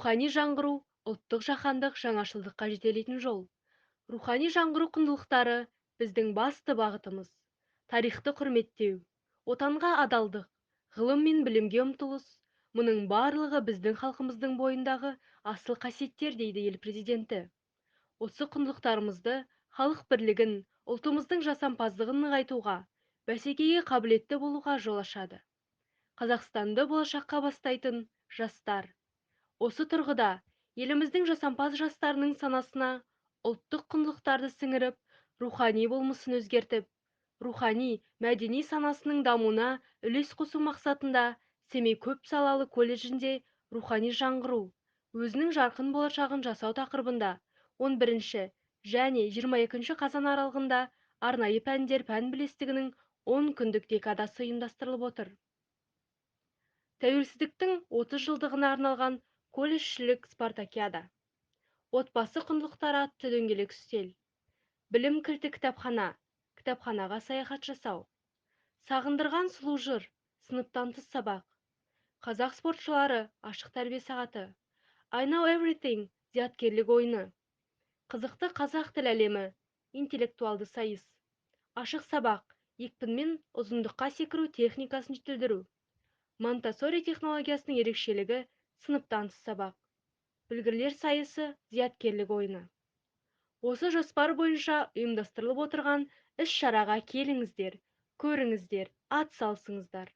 Рухани жаңғыру – ұлттық жаһандық жаңашылдыққа жетелейтін жол. Рухани жаңғыру құндылықтары – біздің басты бағытымыз. Тарихты құрметтеу, Отанға адалдық, ғылым мен білімге ұмтылыс – мұның барлығы біздің халқымыздың бойындағы асыл қасиеттер, дейді ел Президенті. Осы құндылықтарымызды халық бірлігін, ұлтымыздың жасампаздығын нығайтуға, бәсекеге қабілетті болуға жол ашады. Қазақстанды болашаққа бастайтын – жастар. Осы тұрғыда еліміздің жасампаз жастарының санасына ұлттық құндылықтарды сіңіріп, рухани болмысын өзгертіп, рухани, мәдени санасының дамуына үлес қосу мақсатында Семей көпсалалы колледжінде «Рухани жаңғыру – өзінің жарқын болашағын жасау» тақырыбында 11 және 22 қазан аралығында арнайы пәндер пән бірлестігінің 10 күндік декадасы ұйымдастырылып отыр. Тәуелсіздіктің 30 жылдығына арналған колледжішілік спартакиада, «Отбасы құндылықтары» атты дөңгелек үстел, «Білім кілті – кітапхана» кітапханаға саяхат жасау, «Сағындырған сұлу жыр» сыныптан тыс сабақ, қазақ спортшылары ашық тәрбие сағаты, «I know everything» зияткерлік ойыны, «Қызықты қазақ тіл әлемі» интеллектуалды сайыс, ашық сабақ, екпінмен ұзындыққа секіру техникасын жетілдіру, Монтессори технологиясының ерекшелігі сыныптан тыс сабақ, білгірлер сайысы зияткерлік ойыны. Осы жоспар бойынша ұйымдастырылып отырған іс-шараға келіңіздер, көріңіздер, ат салысыңыздар.